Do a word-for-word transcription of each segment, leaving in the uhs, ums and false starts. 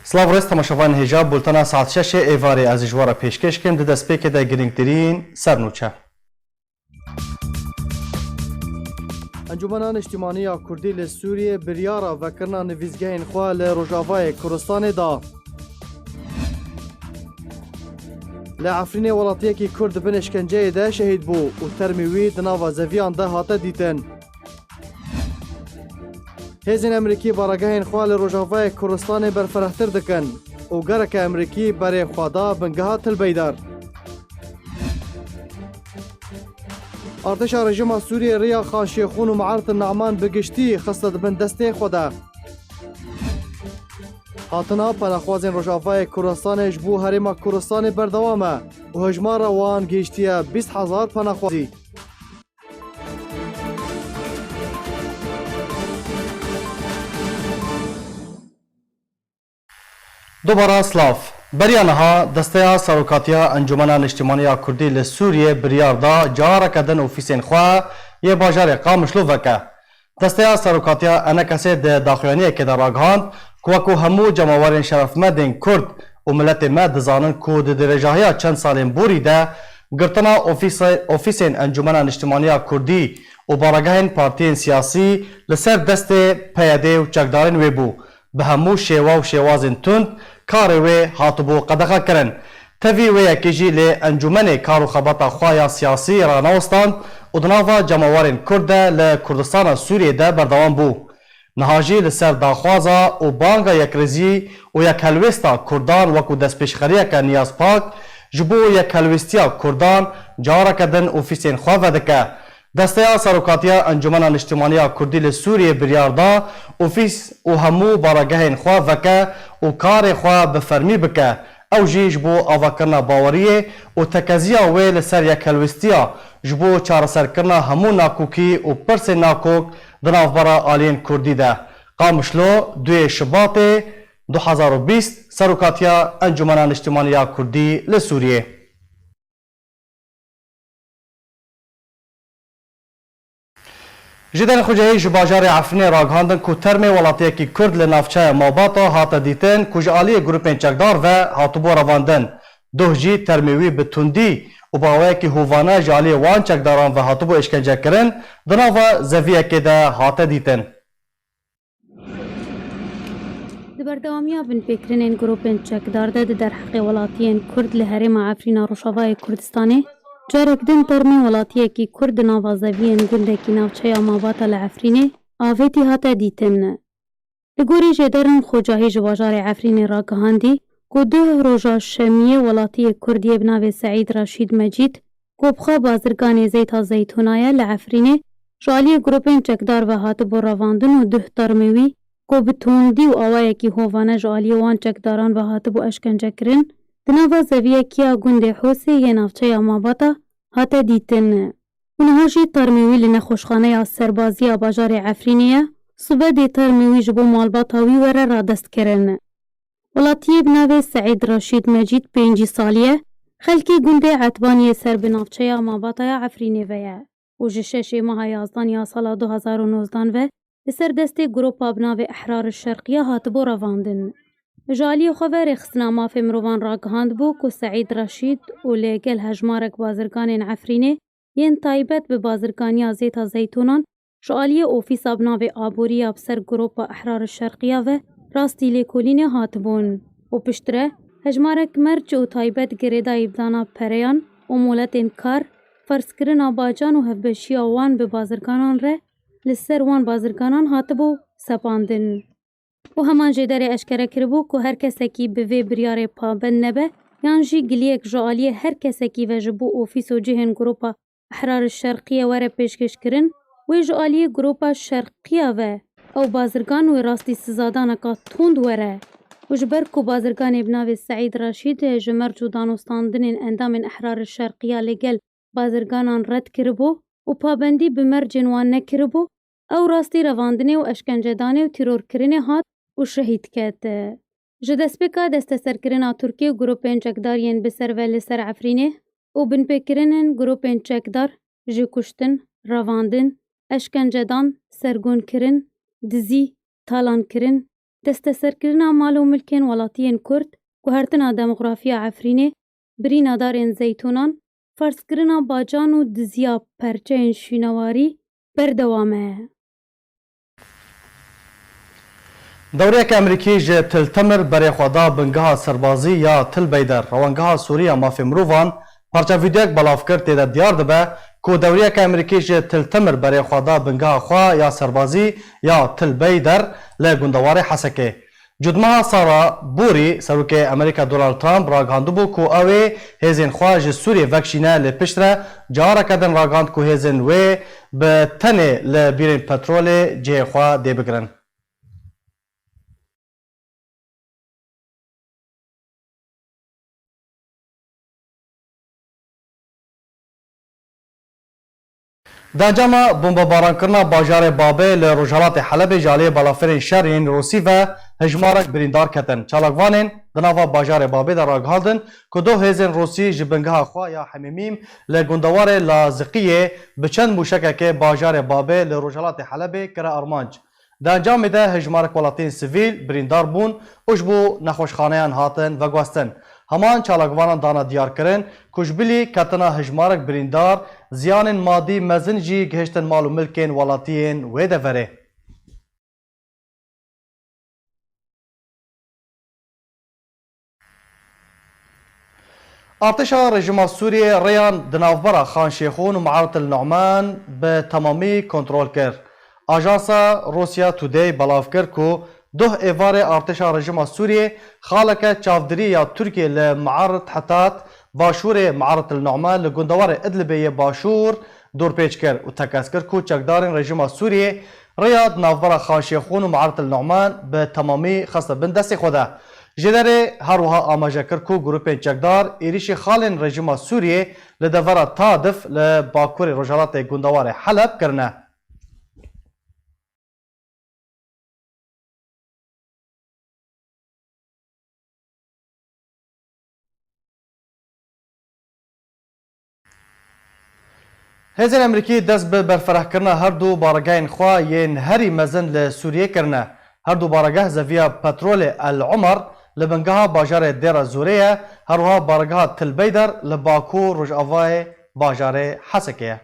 Silav rêz temaşevanên hêja, bultena saet şeşê êvarê ez ji we re pêşkêş kim. Di destpêkê de girîngtirîn sernûçe. Encûmena Niştimanî ya Kurdî li Sûriyê biryara vekirina nivîzgehên xwe li Rojavayê Kurdistanê da. Li Efrînê welatiyekî Kurd di bin îşkenceyê de şehîd bû û termê wî di nava zeviyan de hate dîtin. Hêzên Emerîkî baregehên xwe li Rojavayê Kurdistanê berfirehtir dikin û gereke Emerîkî berê xwe da bingeha Til Beydar. Artêşa rejîma Sûriyê riya Xan Şêxûn û Me'aret Ne'man bi giştî xiste di bin destê xwe de. Hatina penaxwazên Rojavayê Kurdistanê ji bo Herêma Kurdistanê berdewam e û hejmara wan gihiştiye bîst hezar penaxwazî. Dubara silav. Beriya niha Desteya Serokatiya Encûmena Niştimanî ya Kurdî li Sûriyê biryar da careke din ofîsên xwe yê bajarê Qamişlo veke. Desteya Serokatiya E N K S'ê di daxuyaniyekê de ragihand ku wekû hemû cemawerên şerefmendên Kurd û miletê me dizanin ku di dirêjahiya çend salên borî de girtina ofîse-, ofîsên Encûmena Niştimanî ya Kurdî û baregehên partiyên siyasî li ser destê P Y D û çekdarên wê bû. Bi hemû şêwe û şêwazên tund karê wê hatibû qedexekirin. Tevî wê yekê jî lê encûmenê kar û xebata xwe ya siyasî ranewestand û di nava cemawerên Kurd de li Kurdistana Sûriyê de berdewam bû. Niha jî li ser daxwaza û banga yekrêzî û yekhelwêsta Kurdan wekû destpêşxeriyeke niyazpak ji bo yekhelwêstiya Kurdan careke din ofîsên xwe vedike. Desteya Serokatiya Encûmena Niştimanî ya Kurdî li Sûriyê biryar da ofîs û hemû baregehên xwe veke û karê xwe bi fermî bike. Ew jî ji bo avakirina baweriyê û tekeziya wê li ser yekhelwêstiya, ji bo çareserkirina hemû nakokî û pirsên nakok di navbera aliyên Kurdî de. Qamişlo, duyê Şibatê du hezar û bîst, Serokatiya Encûmena Niştimanî ya Kurdî li Sûriyê. Ji derê xwe cihê ji bajarê Efrînê ragihandin ku termê welatiyekî Kurd li navçeya Mabata hate dîtin ku ji aliyê grûpên çekdar ve hatibû revandin. Duh jî termê wî bi tundî û bi awayekî hovane ji aliyê wan çekdaran ve hatibû êşkencekirin, di nava zeviyekê de hate dîtin. Di berdewamiya binpêkirinên grûpên çekdar de di derheqê welatiyên Kurd li herêma Efrîna Rojavayê Kurdistanê, carek din termê welatiyekî Kurd di nava zeviyên gundekî navçeya Mabata li Efrînê avêtî hate dîtin. Li gorî jêderên xwecihî ji bajarê Efrînê ragihandî ku duh roja şemiyê welatiyê Kurd yê bi navê Seîd Reşîd Mecîd, ku bi xwe bazirganê zeyta zeytûna ye, li Efrînê ji aliyê grûpên çekdar ve hatibû revandin û duh termê wî, ku bi tundî û awayekî hovane ji aliyê wan çekdaran ve hatibû eşkencekirin, di nava zeviyekiya gundê Hosê yê navçeya Mabata hate dîtin. Û niha jî termê wî li nexweşxaneya serbazî ya bajarê Efrînê ye, sibe dê termê wî ji bo malbata wî were radestkirin. Welatiyê bi navê Seîd Reşîd Mecîd pêncî salî ye, xelkê gundê Etbaniyê ser bi navçeya Mabata ya Efrînê ve ye û ji şeşê meha yazdan ya sala du hezar û nozdan ve li ser destê grûpa bi navê Ehrar Şerqiya hatibû revandin. Ji aliyê xwe ve rêxistina mafê mirovan ragihandibû ku Seîd Reşîd û lê gel hejmarek bazirganên Efrînê yên taybet bi bazirganiya zêta zeytûnan ji aliyê ofîsa bi navê Aborî ya bi ser grûpa Ehrar Şerqiya ve rastî lêkolînê hatibûn û piştre hejmarek merc û taybet girêdayî bi dana pereyan û moletên kar, ferzkirina bacan û hevbeşiya wan bi bazirganan re li ser wan bazirganan hatibû sepandin. Û heman jêderê eşkere kiribû ku her kesekî bi vê biryarê pabend nebe yan jî giliyek ji aliyê her kesekî ve ji bo ofîs û cihên grûpa Ehrar Şerqiye were pêşkêşkirin, wê ji aliyê grûpa Şerqiya ve ew bazirgan wê rastî sizadaneka tund were. Û ji ber ku bazirganê bi navê Seîd Reşîd ji merc û danûstandinên endamên Ehrar Şerqiya li gel bazirganan red kiribû û pabendî bi mercên wan nekiribû, ew rastî revandinê û eşkencedanê û tîrorkirinê hat û şehîd ket. Ji destpêka desteserkirina Tirkiyê û grûpên çekdar yên bi ser ve li ser Efrînê û binpêkirinên grûpên çekdar ji kuştin, revandin, eşkencedan, sergûnkirin, dizî, talankirin, desteserkirina mal û milkên welatiyên Kurd, guhertina demografiya Efrînê, birîna darên zeytûnan, ferzkirina bacan û diziya perçeyên şûnewarî berdewam e. Dewriyeke Amerîkî ji Til Temir berê xwe da bingeha serbazî ya Til Beyder. Rewengeha Sûrî ya Mafê Mirovan parça vîdeoyek belav kir, tê de diyar dibe ku dewriyeke Amerîkî ji Til Temir berê xwe da bingeha xwe ya serbazî ya Til Beyder li gundewarê Hesekê. Cotmeha Sara Borî, serokê Amerîka Donald Trump ragihandibû ku ew ê hêzên xwe ji Sûriyê vekişîne, lê piştre careke din ragihand ku hêzên wê bi tenê li bîrên petrolê cihê xwe dê bigirin. Di encama bombebarankirina bajarê Babê li rojhilatê Helebê ji aliyê balafirên şer yên Rûsî ve hejmarek birîndar ketin. Çalakvanên di nava bajarê Babê de ragihandin ku du hêzên Rûsî ji bingeha xwe ya Hemîmîm li gundewarê Laziqiyê bi çend mûşekekê bajarê Babê li rojhilatê Helebê kire armanc. Di encamê de hejmarek welatiyên sivîl birîndar bûn û ji bo nexweşxaneyan hatin veguhestin. Heman çalakvanan dana diyarkirin ku ji bilî ketina hejmarek birîndar, ziyanên madî mezin jî gihiştin mal û milkên welatiyên wê deverê. Artêşa rejîma Sûriyê rêyan di navbera Xan Şêxûn û Me'arit el Nu'man bi temamî kontrol kir. Ajansa Rusya Today belav kir ku duh êvarê artêşa rejîma Sûriyê xaleke çavdirî ya Tirkiyê li Me'arit Hetat, başûrê Me'arit el Nu'man li gundewarê Idlibê yê başûr dorpêç kir û tekez kir ku çekdarên rejîma Sûriyê rêya di navbera Xan Şêxûn û Me'arit el Nu'man bi temamî xiste bin destê xwe de. Jêderê her wiha amaje kir ku grûpên çekdar êrîşî xalên rejîma Sûriyê li devera Tadif li bakurê rojhilatê gundewarê Heleb kirine. Hêzên Amerîkî dest bi berfirehkirina her du baregehên xwe yên herî mezin li Sûriyê kirine. Her du baregeh zeviya petrolê El Umer li bingeha bajarê Dêra Zorê ye, her wiha baregeha Til Beyder li bakur rojavayê bajarê Hesekê ye.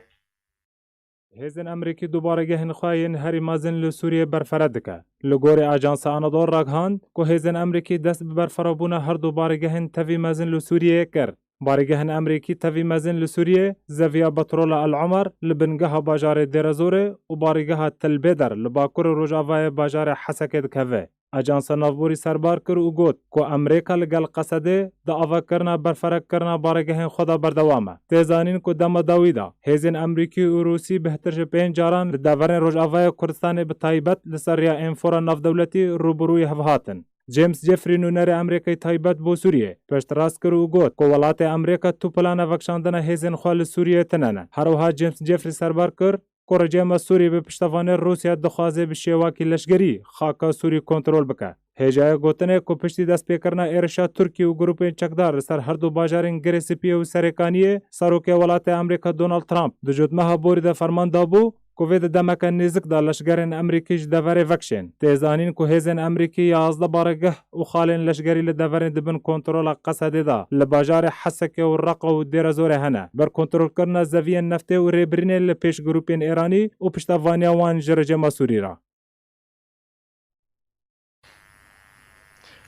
Hêzên Amerîkî du baregehên xwe yên herî mezin li Sûriyê berfere dike. Li gorî Ajansa Anadolu ragihand ku hêzên Amerîkî dest bi berferebûna her du baregehên tevî mezin li Sûriyê kir. Baregehên Amerîkî tevî mezin li Sûriyê zeviya petrola El Umer li bingeha bajarê Dêrezorê û baregeha Til Bêder li bakurê rojavayê bajarê Hesekê dikeve. Ajansa Navborî serbar kir û got ku Amerîka li gel Qesedê di avakirina berferekkirina baregehên xwe de berdewam e. Tê zanîn ku dema dawî de hêzên Amerîkî û Rûsî bêhtir ji pênc caran li deverên Rojavayê Kurdistanê bi taybet li ser riya enfora navdewletî rûbirûyî hev hatin. James Jeffrey, nûnerê Amerîkayê taybet bo Sûriyê, piştrast kir û got ku welatê Amerîka tu plana vekişandina hêzên xwe li Sûriyê tine ne. Her wiha James Jeffrey serbar kir, ku rejîma Sûrî bi piştevanî Rûsya dixwaze bi şêwakî leşgerî xaka Sûrî kontrol bike. Hêjaya gotinê ku piştî destpêkirina êrişa Tirkî û grûpên çekdar li ser her du bajarên Girê Spiyê û Serêkaniyê, serokê welatê Amerîka Donald Trump di cotmeha borî de ferman dabû ku vê di demeke nêzik de leşgerên Amerîkî ji deverê vekişên. Tê zanîn ku hêzên Amerîkî yazdeh baregeh û xalên leşgerî li deverên di bin kontrola Qesedê de li bajarê Hesekê û Reqa û Dêrezorê hene, ber kontrolkirina zeviyên neftê û rêbirînê li pêş grûpên Êranî û piştevaniya wan ji rejîma Sûrî re.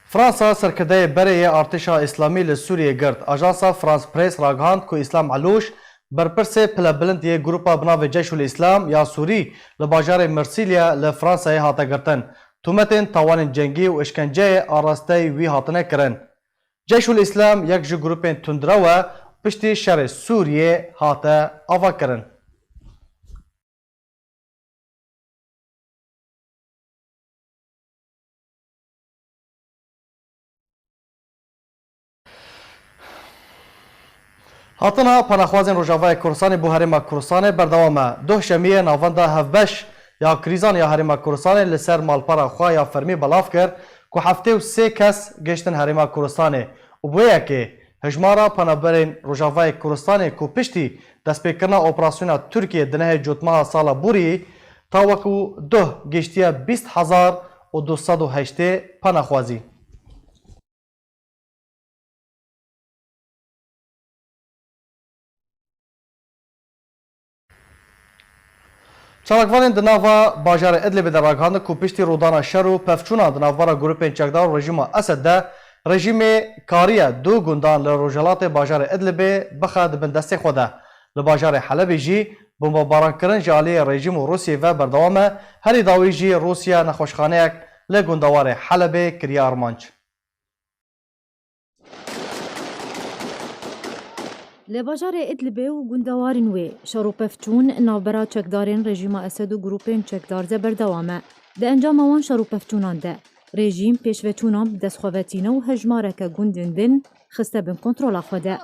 Fransa serkirdeyê berê yê artêşa Îslamî li Sûriyê girt. Ajansa France Press ragihand ku Îslam Elûş, berpirsê pilebilind yê grûpa bi navê Ceyşul Îslam ya Sûrî, li bajarê Mirsîlya li Fransayê hate girtin. Tometên tawanên cengî û îşkenceyê arasteyî wî hatine kirin. Ceyşul Îslam yek ji grûpên tundrew e, piştî şerê Sûriyê hate avakirin. Hatina penaxwazên Rojavayê Kurdistanê bo Herêma Kurdistanê berdewam e. Duh Şemiyê Navenda Hevbeş ya Krîzan ya Herêma Kurdistanê li ser malpera xwe ya fermî belav kir ku heftê û sê kes gihiştin Herêma Kurdistanê û bi wê yekê hejmara penaberên Rojavayê Kurdistanê ku piştî destpêkirina operasyona Tirkiyê di nehê cotmeha sala borî ta wekû duh gihiştiye bîst hezar û du sed û heştê penaxwazî. Çalakvanên di nava bajarê Idlibê de ragihandin ku piştî rûdana şer û pevçûnan di navbera grûpên çekdar û rejîma Esed de, rejîmê kariye du gundan li rojhilatê bajarê Idlibê bixe di bin destê xwe de. Li bajarê Helebê jî bombebarankirin ji aliyê rejîm û Rûsiyê ve berdewam e, herî dawî jî Rûsiya nexweşxaneyek li gundewarê Helebê kiriye armanc. Li bajarê Idlibê û gundewarên wê şer û pevçûn navbera çekdarên rejîma Esed û grûpên çekdar de berdewam e. Di encama wan şer û pevçûnan de rejîm pêşveçûnan bi destxwevetîne û hejmareke gundên din xiste bin kontrola xwe de.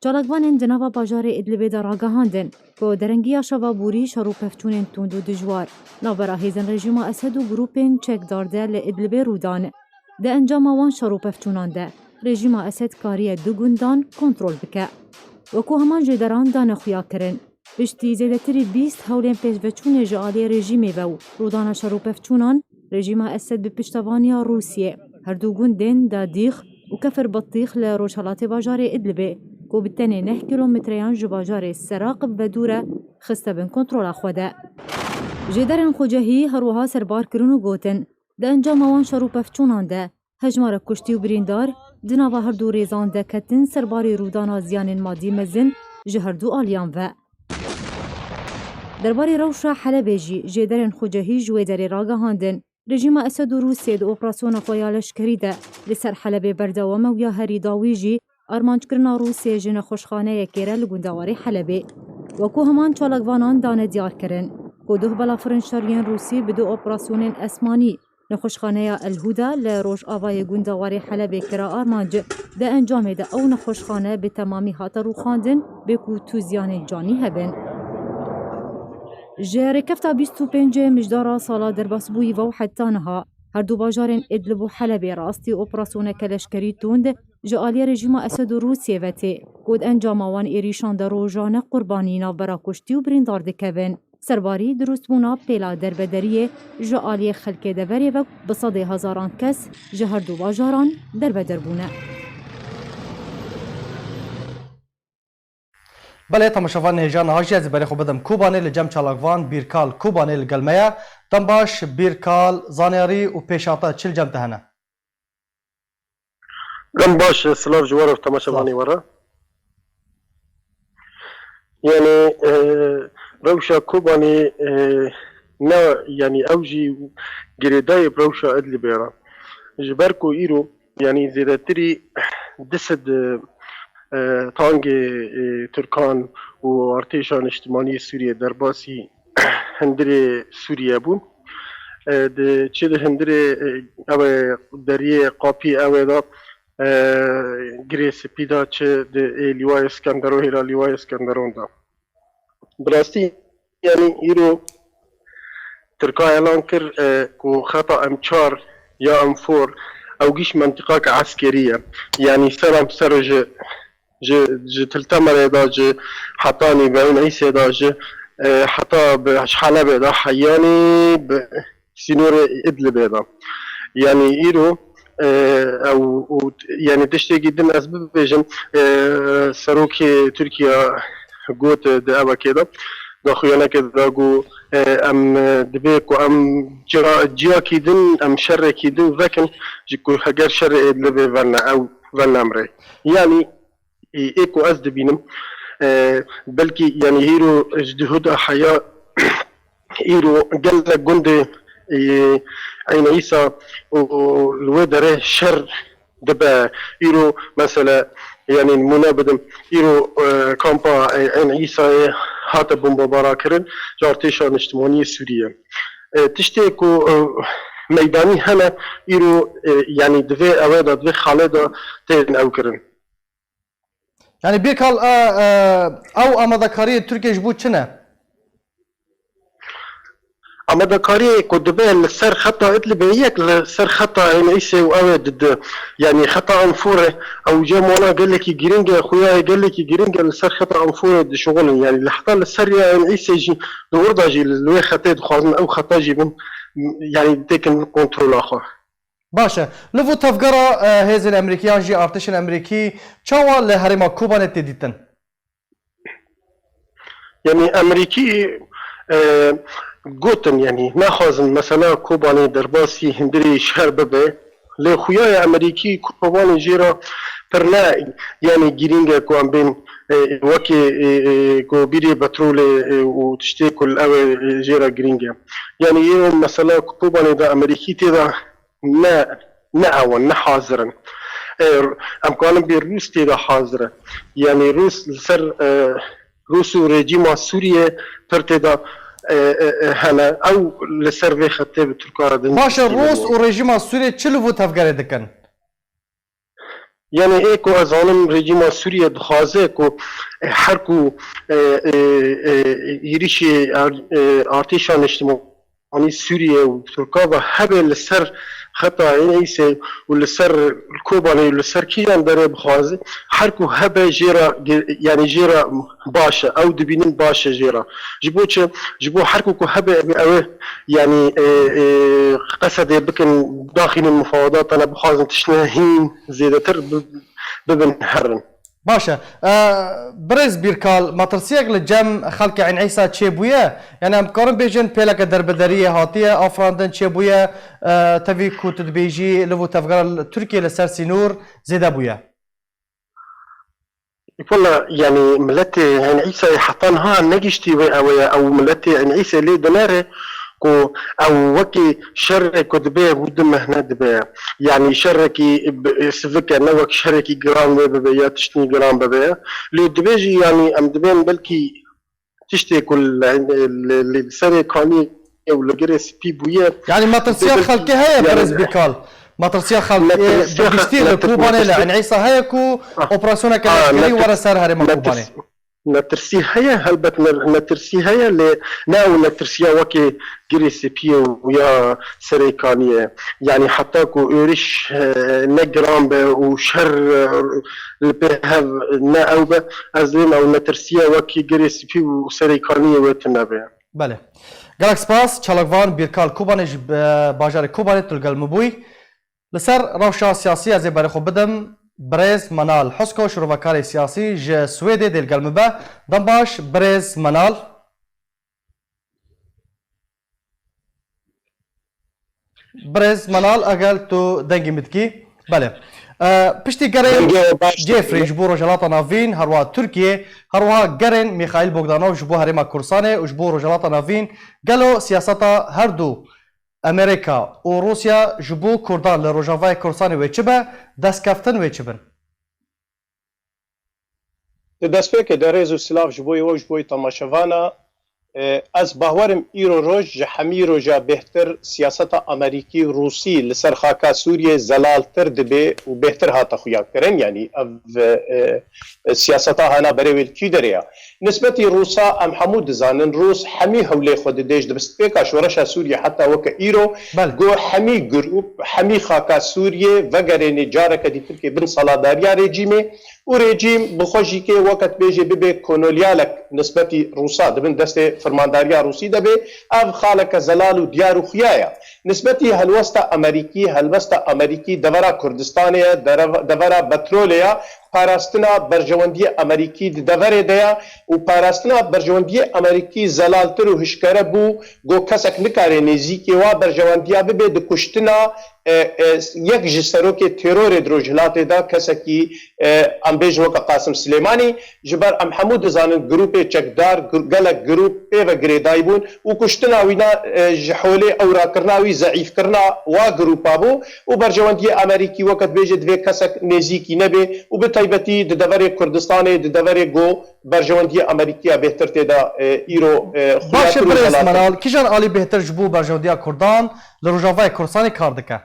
Çalakvanên di nava bajarê Idlibê de ragihandin ku derengiya şeva borî şer û pevçûnên tund û dijwar navbera hêzên rejîma Esed û grûpên çekdar de li Idlibê rû dan. Di encama wan şer û pevçûnan de rejîma Esed kariye du gundan kontrol bike. Wekû heman jêderan dane xuyakirin. Piştî zêdetirî bîst hewlên pêşveçûnê ji aliyê rejîmê ve û rûdana şer û pevçûnan, rejîma Esed bi piştevaniya Rûsiyê her du gundên Dadîx û Kefir Bitîx li rojhelatê bajarê Idlibê, ku bi tenê neh kîlometreyan ji bajarê Seraq ve dûr e, xiste bin kontrola xwe de. Jêderên xwecehî her wiha serbar kirin û gotin, di encama wan şer û pevçûnan de hejmara kuştî û birîndar di nava her du rêzan de ketin serbarî rûdana ziyanên madî mezin ji her du aliyan ve. Derbarê rewşa Helebê jî jêderên xwecehî ji wê derê ragihandin. Rejîma Esed û Rûsiyê di operasyona xwe ya leşkerî de li ser Helebê berdewam e û ya herî dawî jî armanckirina Rûsiyê ji nexweşxaneyekê re li gundewarê Helebê. Wekû heman çalakvanan dane diyar kirin ku duh belafirin şer yên Rûsî bi du operasyonên esmanî nexweşxaneya El Huda li rojavayê gundewarê Helebê kira armanc. Di encamê de ew nexweşxane bi temamî hate rûxandin, bê ku tu ziyanên canî hebin. Ji rêkefta bîst û pêncê mijdara sala derbasbûyî ve û heta niha, her du bajarên Idlib û Helebê rastî operasyoneke leşkerî tund ji aliyê rejîma Esed û Rûsiyê ve tê, ku di encama wan êrîşan de rojane qurbanî navbera kuştî û birîndar dikevin. Serbarî dirustbûna pêla derbederiyê ji aliyê xelkê deverê ve bi sedê hezaran kes ji her du bajaran derbeder bûne. Belê, temaşevanên hêja, niha jî ez ê berê xwe bidim Kobanê, li cem çalakvan Bîrkal Kobanê li gel me ye. Dem baş Bîrkal, zanyarî û pêşhate çi li cem te hene? Dem baş, silav ji we re û temaşevanê we re. Yanî, e, rewşa Kobanê, e, ne, yanî ew jî girêdayî bi rewşa Idlibê re. Ji ber ku îro, yanî zêdetirî du sed, e, tangê, e, Tirkan û artêşa niştimanî Sûriyê derbasî hundirê Sûriye bûn. E, di, çi di hundirê, e, ew ê deriyê Qapî ew ê de, e, Girê Spî de, çi di ê Lîwayê Skenderon, hêla Lîwayê Skenderon de. Bi rastî, yanî îro Tirka elan kir, e, ku xeta M çar ya M for ew gîş mentiqake eskerî ye. Yanî seram ser ji, ji, ji Til Temerê de, ji hetanî bi Eyn Îsê de, ji, e, heta bi, ji Helebê de, heyanî bi sînorê Idlibê de. Yanî îro, e, ew, û, yanî tiştekî din ez bibêjim, e, serokê Tirkiye got di evekê de, daxuyanekê de got, e, em, e, divê ku em cira-, ciyakî din, em şerekî din vekin, ji ku heger şerê Idlibê verne, ew venemre. Yanî, ê, ê ku ez dibînim, e, belkî, yanî, îro ji duhûda heya, îro gelek gundê, e, Eyn Îsa û li wê derê şer dibe. Îro, mesela, yanî, nimûne bidim, îro, e, kampa, e, Eyn Îsayê hate bombebarakirin ji artêşa niştimanî Sûriye. E, tiştê ku, e, meydanî hene, îro, e, yanî, divê ew ê de, divê xalê de tên ew kirin. Yanî Bîrkal, e, e, ew amadekariyê Tirkiye ji bo çi ne? Amadekariyê ku dibe li ser xeta Idlibê yek, li ser xeta Eyn Îsê û ew ê didi. Yanî xeta Enforê, ew cem wana gelekî giring e, xuya ye gelekî giring e, li ser xeta Enforê dişuxulin. Yanî li heta li ser ya Eyn Îsê jî, di wir de jî li, li wê xetê dixwazin ew xeta jî bin, yanî têkin kontrola xwe. Baş e. Li vû tevgera, e, hêzên Amerîkî yan jî artêşên Amerîkî çawa li herêma Kobanê tê dîtin? Yanî Amerîkî, e, gotin, yanî naxwazin mesela Kobanê derbasî hundirê şer bibe. Lê xuya ye Amerîkî Kobanê jê re pir ne, yanî girîng e ku em bên, e, wekî, e, e, ku bîrê petrolê, e, û tiştê ku li ew e, e, jê re girîng e. Yanî êro mesela Kobanê de Amerîkî tê de ne, ne ew in, ne hazir in. E, em karin bê Rûs tê de hazir e. Yanî Rûs li ser, e, Rûs û rejîma Sûriyê pir tê de, e, e, e, hene. Ew li ser vê xetê bi Tirka re din Baş e, dîtin Rûs û rejîma Sûriyê çi li vû tevgerê dikin? Yanî ê ku ez zanim rejîma Sûriyê dixwaze ku, e, her ku, e, e, e, êrişê ar-, e, artêşa niştimanî Sûriyê û Tirka ve hebe li ser xeta Ên Îsê û li ser Kobanê û li ser kîjan derê bixwaze, her ku hebe jê re ge-, yanî jê re baş e, ew dibînin baş e jê re. Ji bo çi? Ji bo her ku ku hebe ew ê, yanî, e, e, qesedê bikin, daxînin mufawedatan, bixwazin tiştine hîn zêdetir bi-, bibin herin. Baş e. E, birêz Bîrkal, metirsiyek li cem xelkê Eyn Îsa çêbûye? Yanî em dikarin bêjin pêleke derbideriyê hatiye afirandin çêbûye, e, tevî ku tu dibêjî li vû tevgera li Tirkiyê li ser sînor zêde bûye? Wela, yanî miletê Eyn Îsayê heta niha negiştî wê ew e, ew miletê Eyn Îsê lê dinere ku ew wekî şerê ku dibe bû du mehne dibe. Yanî şerekî bi-, sivik e, ne wek şerekî giran wê bibe ya tiştî giran bibe. Lê dibêjî, yanî em dibên belkî tiştê ku li, li, li serê kaniyê û li girê spî bûye. Yanî metirsiya Belkî, xelkê heye, yanî birêz Bîrkal? Metirsiya xelkê, metirsiya bi giştî xe-, li metir-, Kobanê, li metirsiya Eyn Îsa heye ku Ah, operasyoneke ah, leşkerî metir-, were ser herêma Kobanê? metir-, metirsî heye, helbet me-, metirsî heye, lê ne ew metirsiya wekê girê spî ye û ya serê kaniyê. Yanî heta ku êriş, e, ne giran be û şer, e, li pê hev ne ew be, ez dibêm ew metirsiya wekî girê spî û serê kaniyê wê tune be. Belê. Gelek spas, çalakvan Bîrkal Kobanê ji, e, bajarê Kobanê tu li gel min bûyî. Li ser rewşa siyasî ez ê berê xwe bidim birêz Manal Husko, şirovekarê siyasî ji Swêdê dê li gel min be. Dem baş, birêz Manal. Birêz Manal, eger tu dengê min dikî. Belê. E, piştî gerên Dengê we baş Jeffrey ji bo Rojhilata Navîn, herwiha Tirkiye, herwiha gerên Mîxaîl Bogdanov ji bo Herêma Kurdistanê û ji bo Rojhilata Navîn, gelo siyaseta her du Amerîka û Rûsya ji bo Kurdan li Rojavayê Kurdistanê wê çi be, destkeftin wê çi bin? Di destpêkê de rêz û silav ji bo we û ji bo temaşevana. E, ez bawer im îro roj ji hemî roja bêhtir siyaseta Amerîkî û Rûsî li ser xaka Sûriyê zelaltir dibe û bêhtir hate xuyakirin. Yanî ev, e, e, siyaseta hana berê wê li kî derê ya? Nisbetî Rûsa em hemû dizanin, Rûs hemî hewlê xwe dide ji dibistpêka şoreşa Sûriyê heta weke îro, Belê. ku hemî grûp, hemî xaka Sûriyê vegerêne careke dîtir kê bin saladariya rejîmê û rejîm bi xwe jî kê weke dibêje bibe kololyalek nisbetî Rûsa di bin destê firmandariya Rûsî de be, ev xaleke zelal û diyar û xuya ye. Nisbetî helwesta Amerîkî, helwesta Amerîkî devera Kurdistanê ye, derev-, devera petrolê ye, parastina berjewendiyê Amerîkî di deverê de ye û parastina berjewendiyê Amerîkî zelaltir û hişkere bû, ku kesek nikare nêzîkê wa berjewendiya bibe di kuştina, e, e, yek ji serokê terorê di Rojhilatê de, kesekî, e, em bêjin weke Qasim Silêmanî. Ji ber em hemû dizanin grûpê çekdar, gr-, gelek grûp pê ve girêdayî bûn û kuştina wîna, e, ji holê ew rakirina wî, zeîfkirina wa grûpa bû û berjewendiyê Amerîkî weke dibêje divê kesek nêzîkî nebe û bi taybetî di deverê Kurdistanê, di deverê ku berjewendiyê Amerîkî ya bêhtir tê de, e, îro, e, Baş e, xuyatir û birêz zelaltir. Meral, kîjan alî bêhtir ji bo berjewendiya Kurdan li Rojavayê Kurdistanê kar dike?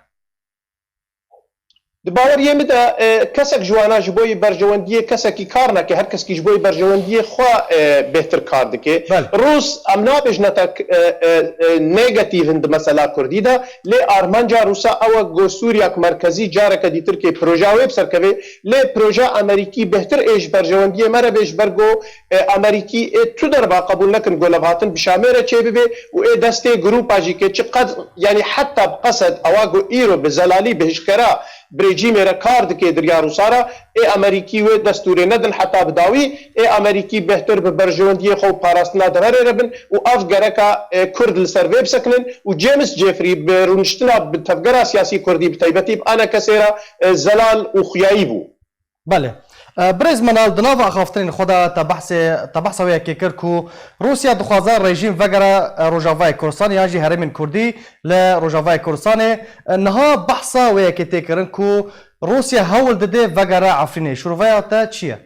Di baweriyê min de e, kesek ji wana ji bo yî berjewendiyê kesekî kar nake, her kesekî ji bo yî berjewendiyê xwe e, bêhtir kar dike. Belê. Rûs, em nabêjine te k- e, e, e, negatîf in di mesela Kurdî de, lê armanca Rûsa ew e ku Sûriyak merkezî careke dîtir kê proja wê bi ser keve, lê proja Amerîkî bêhtir ê ji berjewendiyê me re bê ji ber ku e, Amerîkî ê tu derba qebûl nekin ku levhatin bi Şamê re çêbibe û ê destê grûpa jî kê çi qed, yanî heta bi qesed ewa ku îro bi zelalî bi hişkera bi rejîmê re kar dike di riya Rûsa re, ê Amerîkî wê destûrê nedin heta bi dawî, ê Amerîkî bêhtir bi berjewendiyê xwe û parastina deverê re bin û ev gereka e, Kurd li ser vê bisekinin û James Jeffrey bi rûniştina bi tevgera siyasî Kurdî bi taybetî bi anekesê re e, zelal û xuyayî bû. Belê. E, Birêz Menal, di nava axaftinên xwe de te behsê, te behsa wê yekê kir ku Rûsya dixwaze rejîm vegere e, Rojavayê Kurdistanê yan jî herêmên Kurdî li Rojavayê Kurdistanê. E, niha behsa wê yekê tê kirin ku Rûsya hewl dide vegere Efrînê. Şûroveya te çi ye?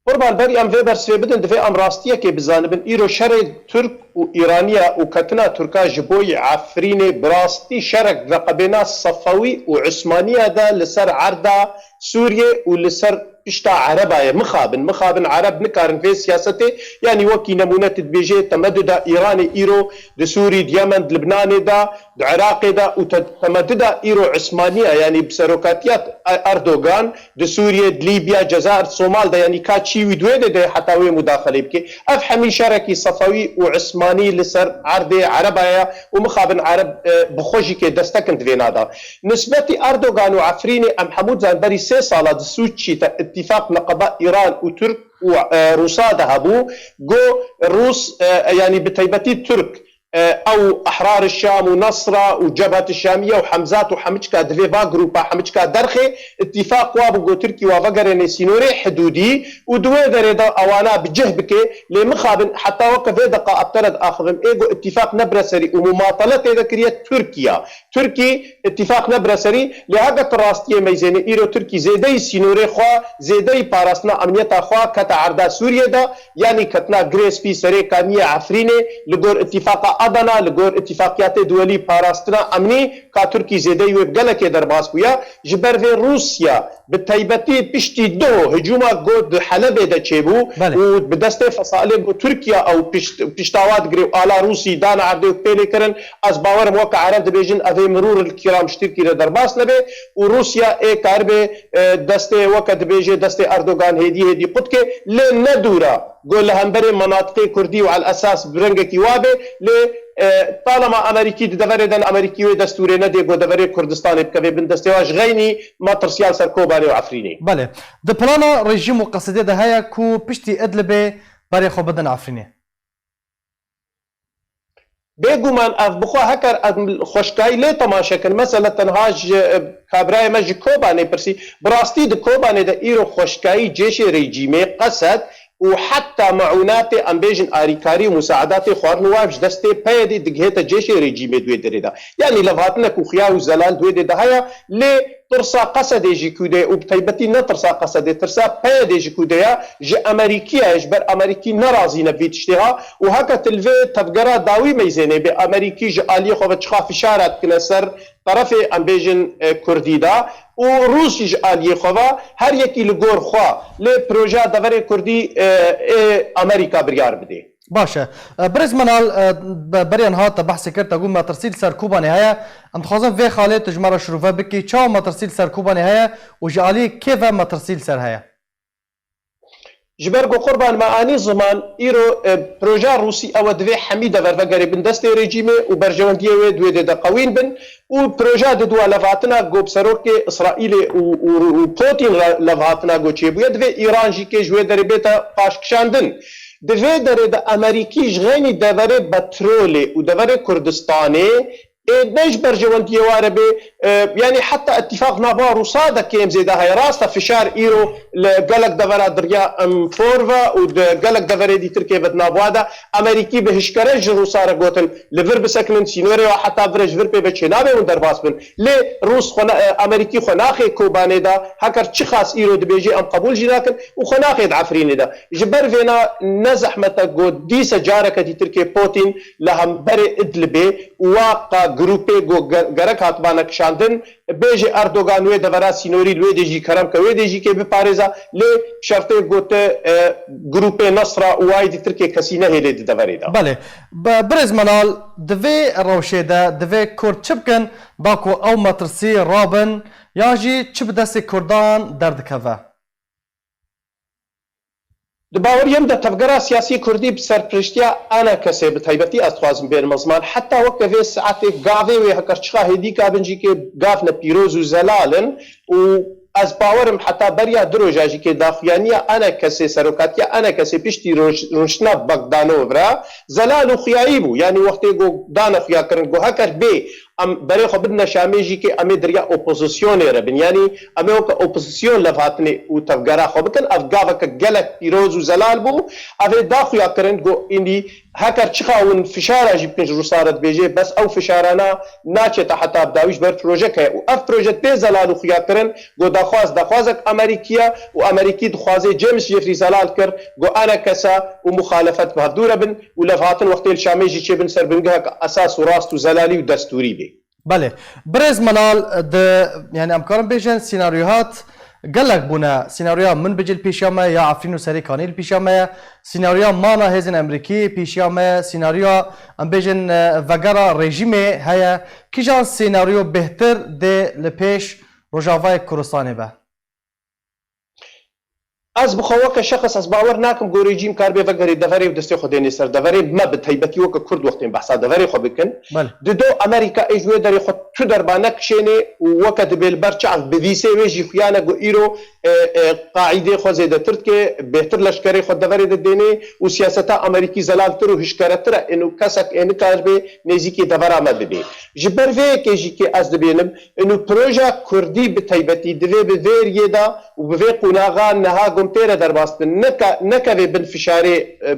Qurban, berî em vê bersivê bidin, divê em rastiyekê bizanibin. Îro şerê Tirk û Îraniya û ketina Tirka ji bo yî Efrînê bi rastî şerek veqebêna Sefewî û Usmaniya de li ser erda Sûriyê û li ser pişta Ereba ye. Mixabin, mixabin Ereb nikarin vê siyasetê, yanî wekî nemûne tu dibêjê temeduda Îranê îro di Sûrî, di Yemen, di Libnanê de, di Iraqê de û te-, temeduda îro Usmaniya, yanî bi serokatiya Erdogan, di Sûriyê, di Lîbya, Cezayir, Somal de, yanî ka çî wî di wê de de heta wê mudaxelê bike. Ev hemî şerekî Sefewî û Usmanî li ser erdê Ereba ye û mixabin Ereb e, bi xwe jî kê destekin di vê nada. Nisbetî Erdogan û Efrînê em hemû dizan berî sê sala di Sûçî te îtîfaq neqeba Îran û Tirk û e, Rûsa de hebû. Go Rûs, e, yanî bi taybetî Tirk, e, ew Ehrar Şam û Nasra û Cebhat Şamiye û Hemzat û hemiçka divê va grûpa hemiçka derxê îtîfaq wa bû ku Tirkî wa vegerêne sînorê hidûdî û di wê derê de ewana bi cih bike. Lê mixabin heta weke vê deqa ebtere diaxivim ê ku îtîfaq nebire serî û mumatele tê de kiriye Tirkiya. Tirkî îtîfaq nebire serî, lê heke tu rastiyê meyzênê îro Tirkî zêdeyî sînorê xwe, zêdeyî parastina emniyeta xwe kete erda Sûriyê de, yanî ketina Girê Spî serê kaniyê Efrînê, li gor îtîfaqa Adana, li gor îtîfaqiyatê duwelî parastina emnî, ka Tirkî zêdeyî wê bi gelekê derbas bûye. Ji ber vê Rûsya bi taybetî piştî duho hicûma ku di Helebê de çêbû Belê. û bi destê fesalê ku Tirkiye ew pişt, piştawa digire û ala Rûsî dane erdê û pêlê kirin, ez bawerim weke Ereb dibêjin evê mirûr li kîram ji Tirkî re derbas nebe û Rûsya ê karibe e, destê weke dibêje destê Erdogan hêdî hêdî qut ke, lê ne dûra ku li hemberê menatiqê Kurdî û el esas bi rengekî wa be, lê e, talema Amerîkî di deverê de Amerîkî wê destûrê nedê ku deverê Kurdistanê bikeve bin destê wa ji xeynî metirsiya li ser Kobanê û Efrînê. Belê. Di plana rejîm û qesidê de heye ku piştî Idlibê berê xwe bidin Efrînê. Bêguman ev bixwe heker em xweşkayî lê temaşe kin. Mesela tenha ji e, kabrayê me ji Kobanê pirsî. Bi rastî di Kobanê de îro xweşkayî cêşê rejîmê, qesed û heta meûnatê, em bêjin arîkarî û musaedatê xwarin û ev ji destê peyedê digihête cêşê rejîmê di wê derê de. Yanî levhatinek û xiya û zelal di wê dê de heye, lê tirsa qesedê jî kûde ye û bi taybetî ne tirsa qesedê, tirsa peyedê jî kûde ye, ji Amerîkî ye, ji ber Amerîkî nerazî ne vî tiştê ha û heke tu li vê tevgera dawî meyzênê bê Amerîkî ji aliyê xwe ve çiqa fişara dikine ser terefê, em bêjin, e, Kurdî de û Rûs jî ji aliyê xwe ve her yekî li gor xwe lê projeya deverê Kurdî, e, ê Amerîka biryar bidê. Baş e. E, Birêz Menal, e, be-, beriya niha te behsê kir, te got metirsî li ser Kobanê heye. Em dixwazin vê xalê tu ji me re şirove bikî. Çawa metirsî li ser Kobanê heye û ji aliyê kê ve metirsî li ser heye? Ji ber ku Qurban me anî ziman, îro, e, projeya Rûsî ew e divê hemî dever vegerê bin destê rejîmê û berjewendiyê wê di wê dê de qewîn bin. Û proje di dua levhatina ku bi serokê Îsraîlê û, û, û Putin re levhatina ku çêbûye, divê Îran jî kê ji wê derê bête paşkişandin. Di vê derê de Amerîkî ji xeynî deverê petrolê û deverê Kurdistanê ê ne ji berjewendiyê ware bê, e, yanî heta îtîfaq nava Rûsa de kêm zêde heye. Rast e, fişar îro li gelek devera diriya em for ve û di gelek deverê dîtir kê ve di nava de Amerîkî bi hişkere ji Rûsa re gotin, li vir bisekinin, sînorê wa heta vir e, ji vir pê ve çênabe hûn derbas bin. Lê Rûs xwe ne, e, Amerîkî xwe naxê Kobanê de, heker çi xas îro dibêje, em qebûl jî nakin û xwe naxê di Efrînê de. Ji ber vêna ne zehmet e got dîse careke dîtir kê Putin li hemberê Idlibê û wa qad grûpê ku ge-, gerek hatibana kişandin, bêje Erdogan wê devera sînorî li wê dê jî kerem ke wê dê jî kê biparêza, lê şertê ku ti, e, grûpê Nasra û aîdî Tirkê kesî nehêlê di deverê de. Belê. Bi-, Birêz Menal, di vê rewşê de divê Kurd çi bikin, da ku ew metirsî rabin, yan jî çi bi destê Kurdan derdikeve? Di baweriyê min de tevgera siyasî kurdî bi serpiriştiya A N K S, bi taybetî ez dixwazim bênim ziman, heta weke vê saetê gavê wê heker çiqa hêdîka bin jî kê gav ne pîroz û zelal in û ez bawerim heta beriya du roja jî kê daxuyaniya A N K S, serokatiya A N K S piştî roj-, rûniştina Bagdano vira zelal û xuyayî bû. Yanî wextê ku dane xuya kirin ku heker bê em berê xwe bidine Şamê jî kê em ê di riya opozisyonê re bin. Yanî em ê weke opozisyon levhatinê û tevgera xwe bikin. Ev gaveke gelek pîroz û zelal bû. Ev ê daxuya kirin ku îndî heker çiqa hûn fişara jî bikin ji Rûsa re dibêje, bes ew fişarana naçe te heta bi dawî ji ber proje heye. Û ev proje tê zelal û xuya kirin ku daxwaz, daxwazek Amerîkî ye û Amerîkî dixwaze James Jeffrey zelal kir ku A N K S û muxalefet bi hevdû re bin û levhatin wextê li Şamê jî çêbin ser bingehek esas û rast û zelalî û destûrî bê. Belê. Birêz Menal, di, yani em karin bêjin senaryohat gelek bûne. Senaryoya min bicî li pêşiya me ya Efrîn û Serê Kanî li pêşiya me ye. Senaryoya mana hêzên Amerîkî pêşiya me ye. Senaryoya em bêjin, e, vegera rejîmê heye. Kîjan senaryo bêhtir dê li pêş Rojavayê Kurdistanê be? Ez bi xwe weke şexs ez bawer nakim ku rejîm karibe vegerê deverê û destê xwe dênê ser deverê. Me bi taybetî weke Kurd wextên behsa deverê xwe bikin. Belê. Dido Amerîka ê ji wê derê xwe tu derba nekişênê û weke dibê li ber çav bivîsê wê jî xuya ne ku îro, e, e, qaîdê xwe zêdetir dike, bêhtir leşkerê xwe deverê de dênê û siyaseta Amerîkî zelaltir û hişkeretir e. Êno kesek ê nikaribe nêzîkî devera me bibê. Ji ber vê yekê jî kê ez dibênim, Û proja Kurdî bi taybetî divê bi vê riyê de û bi vê qonaxa niha gom tê re derbas bin, neka-, nekeve bin fişarê, e,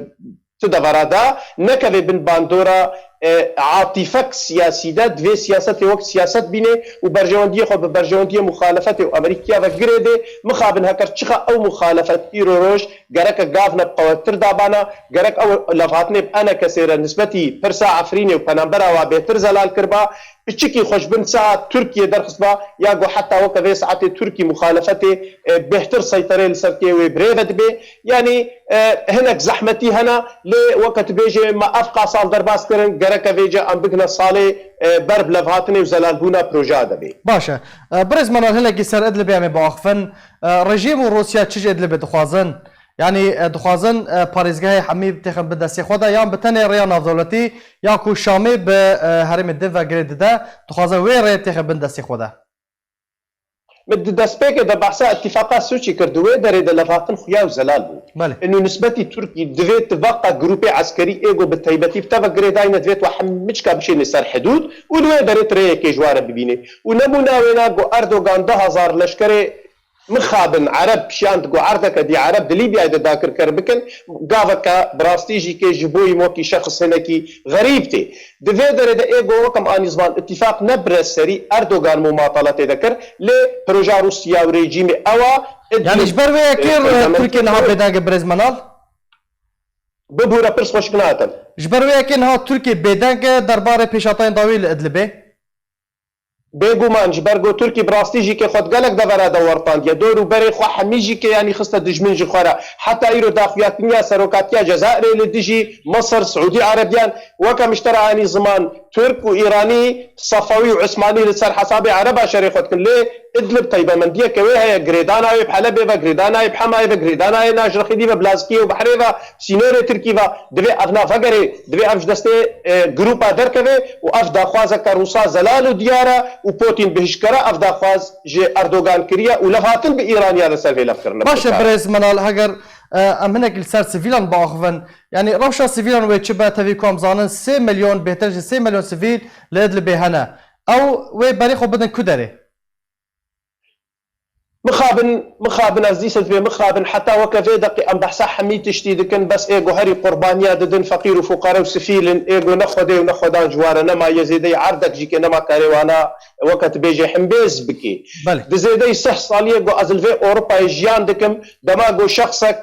ti devera de, nekeve bin bandora, e, atîfek siyasî de, divê siyasetê wek siyaset bîne û berjewendiyê xwe bi berjewendiyê muxalefetê û Amerîkiya ve girêdê, mixabin heker çiqa ew muxalefet îro roj gereke gavne bi qewettir dabana, gerek ew levhatinê bi enekesê re nisbetî pirsa Efrînê û penambera wa bêhtir zelal kiriba, piçikî xwe ji bin saet Tirkiye derxistba, ya ku heta weke vê saetê Tirkî muxalefetê, e, bêhtir seyterê li ser kê wê birêve dibe. Yanî, e, hinek zehmetî hene, lê weke tu bêjê me ev qasal derbas kirin, gereke vêce em bigine salê, e, ber bi levhatinê û zelalbûna projeya de bê. Baş e. E, Birêz Menal, hinekî ser Idlibê em ê biaxivin. E, rejîm û Rûsya çi ji Idlibê dixwazin? Yanî, e, dixwazin, e, parêzgehê hemî têxin bi destê xwe de, yan bi tenê rêya navdewletî, ya ku Şamê bi, e, herêmê di ve girê dide, dixwaze wê rê têxe bin destê xwe de. Min di destpêkê de behsa îtîfaqa Sûçî kir, di wê derê de levhatin xuya û zelal bû. Belê. Û nisbetî Tirkî divê tifaqa grûpê eskerî ê ku bi taybetî bi te ve girêdayî ne, divê tu hemiçka bişênê ser hidûd û li wê derê tu rêyekê ji wan re bibînê. Û nemûna wêna ku Erdogan du hezar leşkerê mixabin Ereb şand ku erdeke dî Ereb di Lîbyayê de dakirker bikin, gaveke bi rastî jî kê ji bo yî wekî şexs hinekî xerîb tê. Di vê derê de ê go wekem anî ziman îtîfaq ne bi serî Erdogan mumatale tê de kir, lê proja Rûsya û rejîmê ew a. Yanî ji ber vê yekê, e, Tirkiye niha bêdeng e, Birêz Menal? Bibûre pirs xweşik natin. Ji ber vê yekê niha Tirkiye bêdeng e derbarê pêşhatayên dawî li Idlibê? Bêguman, ji ber ku Tirkî bi rastî jî kê xwe di gelek devera de wertandiye. Dor û berê xwe hemî jî kê yanî xiste dijmin ji xwe re. Heta îro daxuyakirina serokatiya Cezayirê li dijî Misir, Siûdî Erebiyan, weke min ji te re anî ziman, Tirk û Îranî, Sefewî û Usmanî li ser hesabê Ereba şerê xwe dikin. Lê Idlib taybemendiyeke wê heye, girêdana wê bi Helebê ve, girêdana wê bi Hemayê ve, girêdana wê Najrexîdî ve, bi Lazikiyê û Behrê ve, sînorê Tirkî ve, divê ev nav vegerê, divê ev ji destê, e, grûpa derkeve û ev daxwazeke Rûsa zelal û diyar e û Putin bi hişkere ev daxwaz ji Erdogan kiriye û levhatin bi Îraniya li ser vê lev kirine. Baş e, Birêz Menal, heger, e, em hinekî li ser sivîlan biaxivin, yanî rewşa sivîlan wê çi be, tevî ku em zanin sê milyon, bêhtir ji sê milyon sivîl li Idlibê hene. Ew wê berê xwe bidin ku derê? Mixabin, mixabin, ez dîsa divê mixabin, heta weke vê deqî em behsa hemî tiştî dikin, bes ê ku herî qurbaniya didin, feqîr û fuqare û sifîl in, ê ku ne Xwedê û ne Xwedan ji wan re nemaye, zêdeyî erdek jî kê nema karê wana, weke tu bêjê himbêz bikê. Belê. Di zêdeyî sih saliyê ku ez li vê Ewropayê jiyan dikim, dema ku şexsek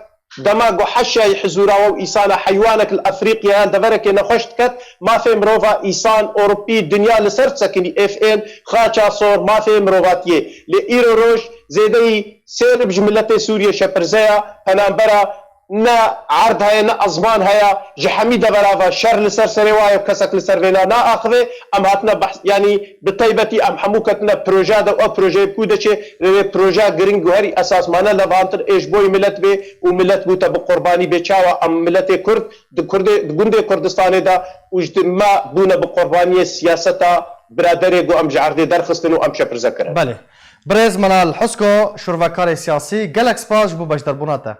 Dema ku heşyayî hizûra we û îsana heywanek li Efrîqya yan deverekê nexweş diket, mafê mirova, îsan, Ewropî, dinya li ser disekinî. Êf ên, xaça sor, mafê mirovatiyê. Lê îro roj zêdeyî sêrib ji miletê Sûriyê şepirze ya, penambera ne erd heye, ne ezman heye, ji hemî devera ve şer li ser serê wa ye û kesek li ser vêna naaxive. Em hatine behs, yanî bi taybetî em hemû ketine proje de û ev projeyê ku diçe, rê projeya giring û herî esas mane levantir ê ji bo yî milet bê û milet bûte bi qurbanî bê. Çawa em miletê Kurd di Kurdê, di gundê Kurdistanê de û ji di me bûne bi qurbaniyê siyaseta biraderê ku em ji erdê derxistin û em şepirze kirin. Belê. Birêz Menal Husko, şûrvekarê siyasî, gelek spas ji bo beşdarbûna te.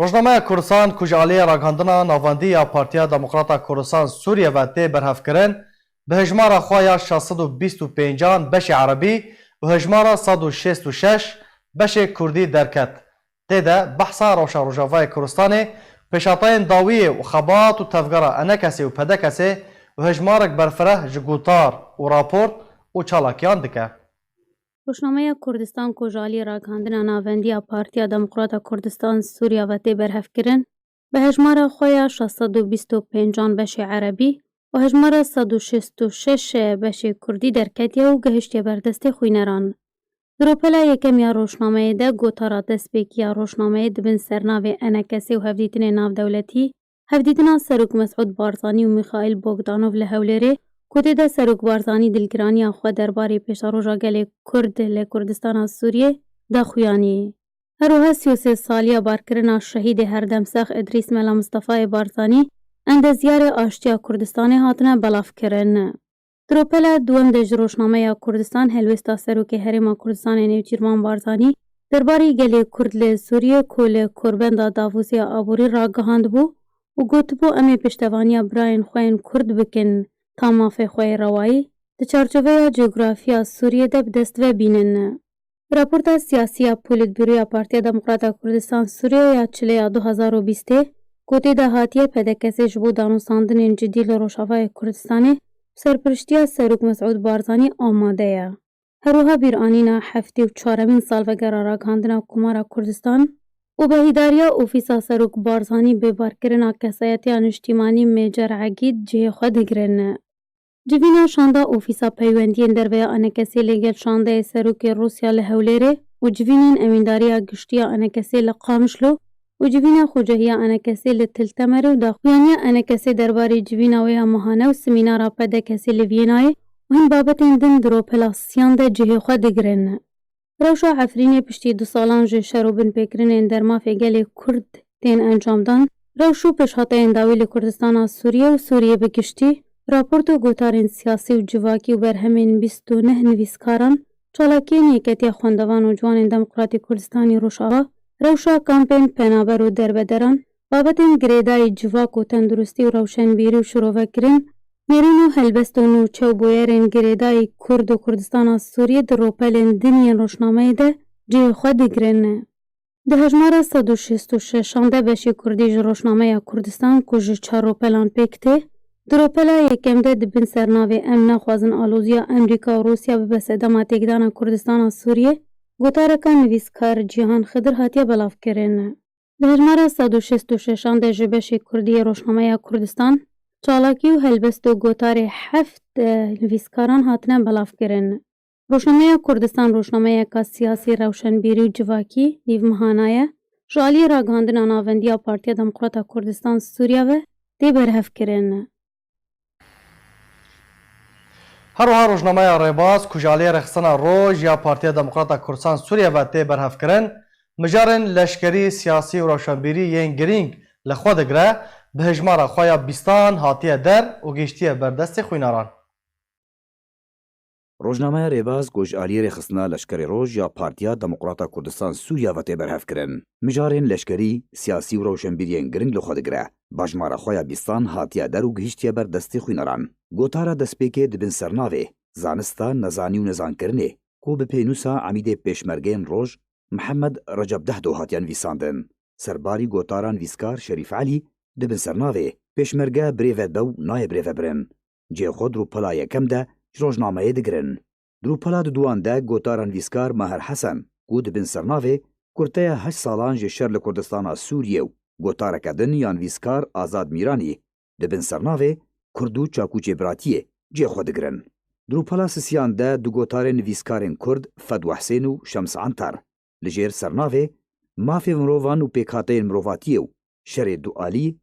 Rojnameya Kurdistan ku ji aliyê ragihandina navendî ya Partiya Demokrata Kurdistan Sûriye ve tê berhevkirin, bi hejmara xwe ya şeş sed û bîst û pêncan beşê erebî û hejmara sed û şêst û şeş beşê kurdî derket. Tê de behsa rewşa Rojavayê Kurdistanê, pêşhateyên dawiyê û xebat û tevgera ENKSê û PDKSê û hejmarek berfireh ji gotar û raport û çalakiyan dike. Rojnameya Kurdistan ku ji alî ragihandina navendî ya Partiya Demokrata Kurdistan Sûriya ve tê berhevkirin, bi hejmara xwe ya şeş sed û bîst û pêncan beşê erebî û hejmara sed û şêst û şeş beşê kurdî derketiye û gihiştiye ber destê xwîneran. Di ropela yekem ya rojnameyê de gotara destpêkî ya rojnameyê di bin sernavê ENKSê û hevdîtinê navdewletî, hevdîtina Serok Mesûd Barzanî û Mîxaîl Bogdanov li Hewlêrê, ku tê de Serok Barzanî dilgiraniya xwe derbarê pêşeroja gelê Kurd li Kurdistana Sûriyê daxuyanî. Her wiha sî û sê saliya barkirina şehîdê herdemsax Idrîs Mela Mistefayê Barzanî, endezyarê aştiya Kurdistanê, hatine belavkirin. Di ropela duwem de ji Rojnameya Kurdistan helwêsta Serokê Herêma Kurdistanê Nêçîrvan Barzanî derbarê gelê Kurd li Sûriyê ku li korbenda davûzê ya aborî ragihandibû û gotibû, em ê piştevaniya birayên xwe yên Kurd bikin ta mafê xwe yê rewayî di çarçoveya cografiya Sûriyê de bi dest ve bînin. Raporta siyasî ya Polîtbûroya Partiya Demokrata Kurdistan Sûriyê ya çilê ya du hazar û bîstê, ku tê de hatiye PDKSê ji bo danûstandinên cidî li Rojavayê Kurdistanê bi serpiriştiya Serok Mesûd Barzanî amade ye. Her wiha bîranîna heftê û çaremîn salvegera ragihandina Komara Kurdistan û behîdariya Ofîsa Serok Barzanî bi barkirina kesayetiya niştîmanî Mêcer Egîd cihê xwe digirin. Civîna şanda Ofîsa Peywendiyên Derve ya ENKSê li gel şandeyê Serokê Rûsya li Hewlêrê û civînên Emîndariya Giştî ya ENKSê li Qamişlo û civîna Xocehiya ENKSê li Til Temerê û daxuyaniya ENKSê derbarê civîna wê ya mehane û simînara PDKSê li Vîyenayê û hin babetên din di ropela siyan de cihê xwe digirin. Rewşa Efrînê piştî du salan ji şer û binpêkirinên dermafê gelê Kurd tên encamdan, rewş û pêşhateyên dawî li Kurdistana Sûriyê û Sûriyê bi giştî, raport û gotarên siyasî û civakî û berhemên bîst û neh nivîskaran, çalakiyên Yeketiya Xwendevan û Ciwanên Demokratîk Kurdistanî Rojava, rewşa kampên penaber û derbederan, babetên girêdayî civak û tenduristî û rewşenbîrî û şirovekirin, nêrîn û helbest û nûçe û bûyerên girêdayî Kurd û Kurdistana Sûriyê di ropelên din yên rojnameyê de cihê xwe digirin. Di hejmara sed û şêst û şeşan de beşê Kurdî ji rojnameya Kurdistan ku ji çar ropelan pêk tê, di ropela yekem de di bin sernavê Em naxwazin aloziya Amerîka û Rûsya bibe sedema têkdana Kurdistana Sûriyê, gotareka nivîskar Cîhan Xidir hatiye belavkirin. Di hejmara sed û şêst û şeşan de ji beşê Kurdî yê Rojnameya Kurdistan, çalakî û helbest û gotarê heft, eh, nivîskaran hatine belavkirin. Rojnameya Kurdistan rojnameyeka siyasî, rewşenbîrî û civakî nîvmehana ye, ji alî ragihandina navendî ya Partiya Demokrata Kurdistan Sûriya ve tê berhevkirin. Her wiha rojnameya Rêbaz ku ji aliyê Rêxistina Roj ya Partiya Demokrata Kurdistan Sûriye ve tê berhevkirin, mijarên leşkerî, siyasî û rewşenbîrî yên girîng li xwe digire, bi hejmara xwe ya bîstan hatiye der û gihiştiye ber destê xwînaran. Rojnameya Rêbaz ku ji aliyê Rêxistina Leşkerê Roj ya Partiya Demokrata Kurdistan Sûriye ve tê berhevkirin, mijarên leşkerî, siyasî û rewşenbîriyên girîng li xwe digire, bi hejmara xwe ya bîstan hatiye der û gihiştiye ber destê xwînaran. Gotara destpêkê di bin sernavê Zanista nezanî û nezankirinê, ku bi pênûsa Emîdê Pêşmergeyên Roj Mihemed Recep Dehdo hatiye nivîsandin. Serbarî gotara nivîskar Şerîf Elî di bin sernavê Pêşmerge birêve be û nayê birêvebirin, cihê xwe di rûpela yekem de ji rojnameyê digirin. Di rûpela diduyan de gotara nivîskar Maher Hesen, ku di bin sernavê Kurteya heşt salan ji şer li Kurdistana Sûriyê û gotareke din ya nivîskar Azad Mîranî di bin sernavê Kurd û Çakûçê Biratiyê cihê xwe digirin. Di rûpela sisiyan de du gotarên nivîskarên Kurd Fedwa Husên û Şems Antar li jêr sernavê Mafê mirovan û pêkhateyên mirovatiyê û şerê dualî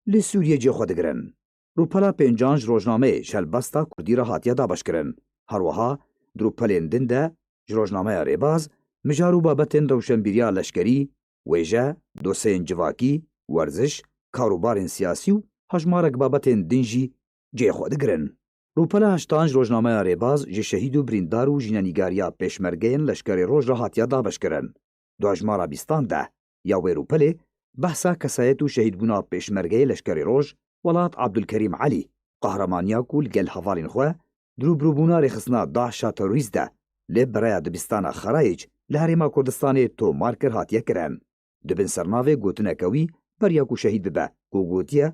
li Sûriyê cihê xwe digirin. Rûpela pêncan ji rojnameyê ji helbesta Kurdî re hatiye dabeşkirin. Her wiha di rûpelên din de ji rojnameya Rêbaz mijar û babetên rewşenbîriya leşkerî, wêje, dosyeyên civakî, werziş, karûbarên siyasî û hejmarek babetên din jî cihê xwe digirin. Rûpela heştan ji rojnameya Rêbaz ji şehîd û birîndar û jînenîgariya pêşmergeyên leşkerê Roj re hatiye dabeşkirin. Di hejmara bîstan de ya wê rûpelê behsa kesayet û şehîdbûna pêşmergeyê leşkerê Roj Welat Abdulkerîm Elî, qehramaniya ku li gel hevalên xwe di rûbirûbûna rêxistina DAIŞa terorîst de li Biraya Dibistana Xerayîc li Herêma Kurdistanê tomar kir, hatiye kirin. Di bin sernavê gotineke wî beriya ku şehîd bibe, ku gotiye,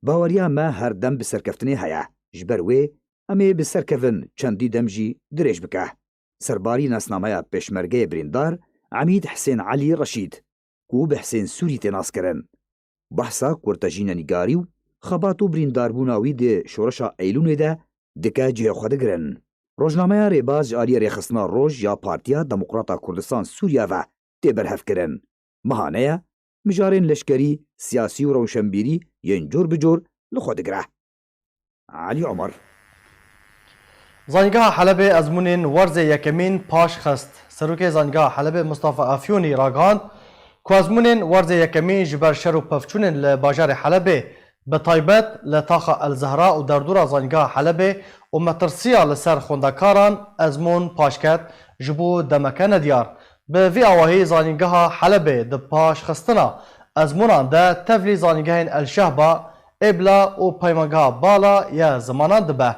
Baweriya me her dem bi serkeftinê heye. Ji ber wê em ê bi ser kevin çendî dem jî dirêj bike. Serbarî nasnameya pêşmergeyê birîndar Emîd Hisên Elî Reşîd, ku bi Hisên Sûrî tê naskirin, behsa kurtejînenîgarî û xebat û birîndarbûna wî di şoreşa Eylûnê de dike cihê xwe digirin. Rojnameya Rêbaz ji aliyê Rêxistina Roj ya Partiya Demokrata Kurdistan Sûriye ve tê berhevkirin. Miha ne ye, mijarên leşkerî, siyasî û rewşenbîrî yên cor bi cor li xwe digire. Elî Omer. Zanîngeha Helebê ezmûnên werzê yekemîn paş xist. Serokê Zanîngeha Helebê Mustafa Efyonî ragihand ku ezmûnên werzê yekemîn ji ber şer û pevçûnên li bajarê Helebê, bi taybet li taxa El Zehra û derdora Zanîngeha Helebê û metirsiya li ser xwendekaran ezmûn paş ket, ji bo demeke nediyar. Bi vî awahî Zanîngeha Helebê di paşxistina ezmûnan de tevlî zanîngehên El Şehba, Êbla û Peymangeha Bala ya zimanan dibe.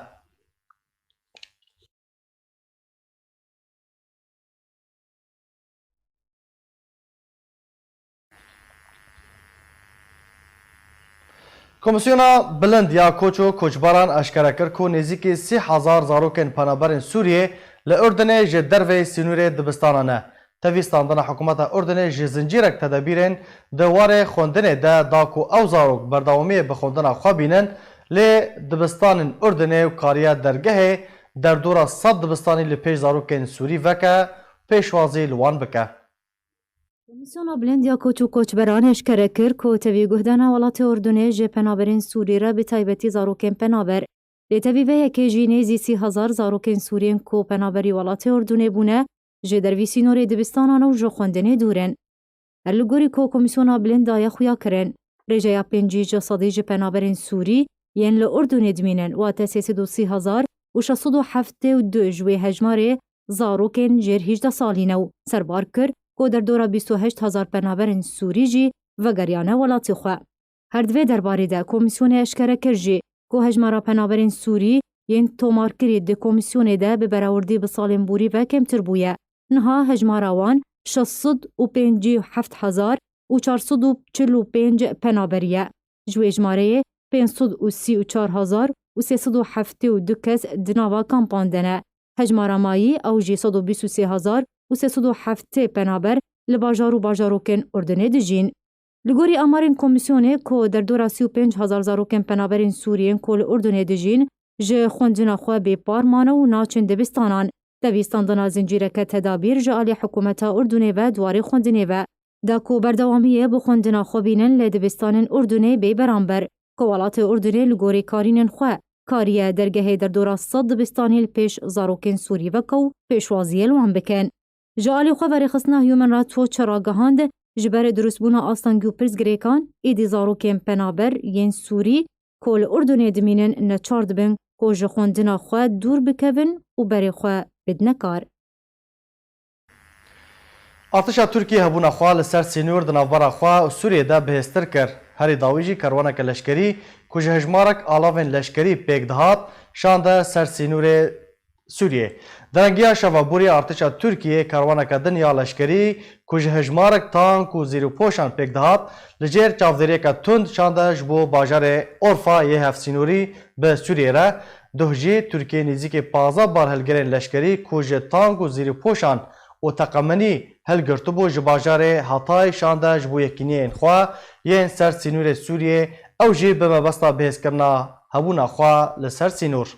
Komîsyona Bilind ya Koç û Koçberan eşkere kir ku nêzîkî sî hezar zarokên penaberên Sûriyê li Urdinê ji derveyî sînorê dibistana ne. Tevî standina hikûmeta Urdinê ji zincîrek tedebîrên di warê xwendinê de da ku ew zarok berdewamiyê bi xwendina xwe bînin, lê dibistanên Urdinê û kariya dergehê derdora sed dibistanî li pêş zarokên Sûrî veke, pêşwazî li wan bike. Komîsyona Bilind ya Koç û Koçberan eşkere kir ku tevî guhdana welatê Urdunê ji penaberên Sûrî re, bi taybetî zarokên penaber, lê tevî vê yekê jî nêzî sî hezar zarokên Sûriyên ku penaberî welatê Urdunê bûne, ji dervî sînorê dibistanan û ji xwendinê dûr in. Her li gorî ku Komîsyona Bilind daye xuya kirin, rêjeya pêncî ji sedî ji penaberên Sûrî yên li Urdunê dimînin, wate sê sed û sî hezar û şeş sed û heftê û du ji wê hejmarê zarokên jêr hîjdeh salî ne û serbar kir ku derdora bîst û heşt hezar penaberên Sûrî jî vegeriyane welatê xwe. Her di vê derbarê de komîsyonê eşkere kir jî ku hejmara penaberên Sûrî yên tomarkirî di komîsyonê de bi berawrdî bi salên borî ve kêmtir bûye. Niha hejmara wan şeş sed û pêncî û heft hezar û çar sed û çil û pênc penaberî ye. Ji wê jimareyê pênc sed û sî û çar hezar û sê sed û heftê û du kes di nava kampan de ne. Hejmara mayî ew jî sed û bîst û sê hezar û sê sed û heftê penaber li bajar û bajarokên Urdunê dijîn. Li gorî amarên komîsyonê ku derdora sî û pênc hezar zarokên penaberên Sûriyên ku li Urdunê dijîn, ji xwendina xwe bêpar mane û naçin dibistanan, tevî standina zincîreke tedabîr ji alî hikûmeta Urdunê ve di warê xwendinê ve da ku berdewamiyê bi xwendina xwe bînin li dibistanên Urdunê bê beramber, ku welatê Urdunê li gorî karînên xwe kariye dergehê derdora sed dibistanê li pêş zarokên Sûrî veke û pêşwaziyê li wan bikin. Ji alî xwe verêxistina Human Rights Watch ragihand, ji berê dirustbûna astengî û pirsgirêkan, êdî zarokên penaber yên Sûrî ku li Urdunê dimînin neçar dibin ku ji xwendina xwe dûr bikevin û berê xwe bidine kar. Artêşa Tirkiyê hebûna xwe li ser sînor di navbera xwe û Sûriyê de bihêztir kir. Herî dawî jî kerwaneke leşkerî ku ji hejmarek alavên leşkerî pêk dihat, şande ser sînorê Sûriyê. Derengiya şeva borî artêşa Tirkiyê kerwaneke din ya leşkerî ku ji hejmarek tank û zîrûpoşan pêk dihat, li jêr çavdêriyeke tund şande ji bo bajarê Orfa yê hevsînorî bi Sûriyê re. Duh jî Tirkiyê nêzîkî pazdeh barhilgirên leşkerî ku ji tank û zîrûpoşan û teqemenî hilgirtibû ji bajarê Hatay şande ji bo yekîniyên xwe yên ser sînorê Sûriyê, ew jî bi mebesta bihêzkirina hebûna xwe li ser sînor.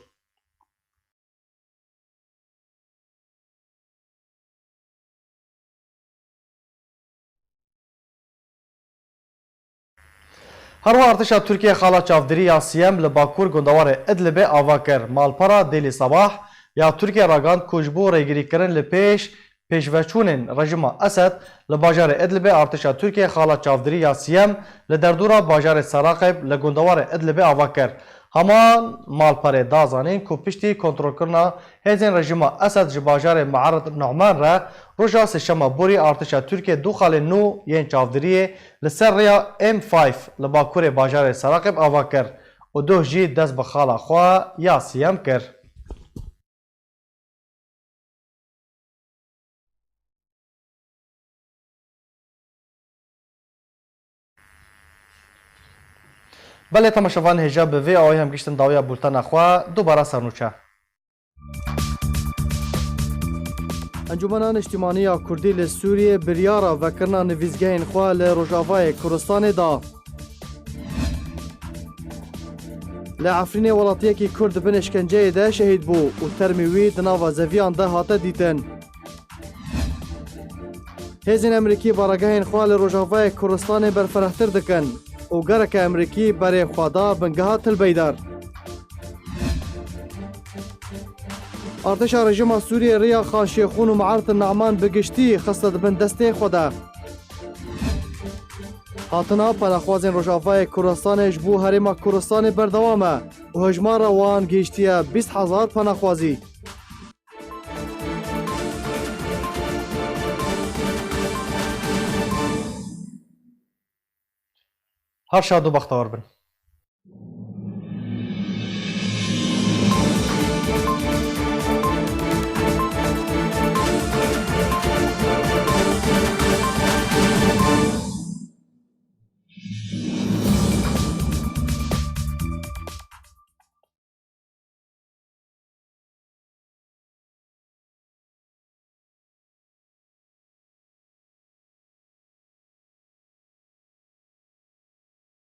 Her wiha artêşa Tirkiyê xala çavdêrî ya siyem li bakur gundewarê Idlibê ava kir. Malpera Daily Sabah ya Tirkiye ragihand ku ji bo rêgirîkirin li pêş pêşveçûnên rejîma Esed li bajarê Idlibê artêşa Tirkiyê xala çavdêrî ya siyem li derdora bajarê Seraqeb li gundewarê Idlibê ava kir. Heman malperê da zanîn ku piştî kontrolkirina hêzên rejîma Esed ji bajarê Me'arid Nu'man re roja sêşema borî artêşa Tirkiyê du xalên nû yên çavdêriyê li ser rêya M five li bakurê bajarê Seraqeb ava kir û duh jî dest bi xala xwe ya siyem kir. Belê temaşevan, hêja bi vê awayî em giştin dawiya bultena xwe, dubara sernûçe. Encûmena Niştimanî ya Kurdî li Sûriyê biryara vekirina nivîsgehên xwe li Rojavayê Kurdistanê da. Li Efrînê welatiyekî Kurd di bin îşkenceyê de şehîd bû û termî wî di nava zeviyan de hate dîtin. Hêzên Emerîkî baregehên xwe li Rojavayê Kurdistanê berfirehtir dikin û gereke Emerîkî berê xwe da bingeha Til Beydar. Artêşa rejîma Sûriyê rêya Xan Şêxûn û Me'arid Ne'man bi giştî xiste di bin destê xwe de. Hatina penaxwazên Rojavayê Kurdistanê ji bo Herêma Kurdistanê berdewam e û hejmara wan gihiştiye bîst hezar penaxwazî. Her şad û bextewar bin.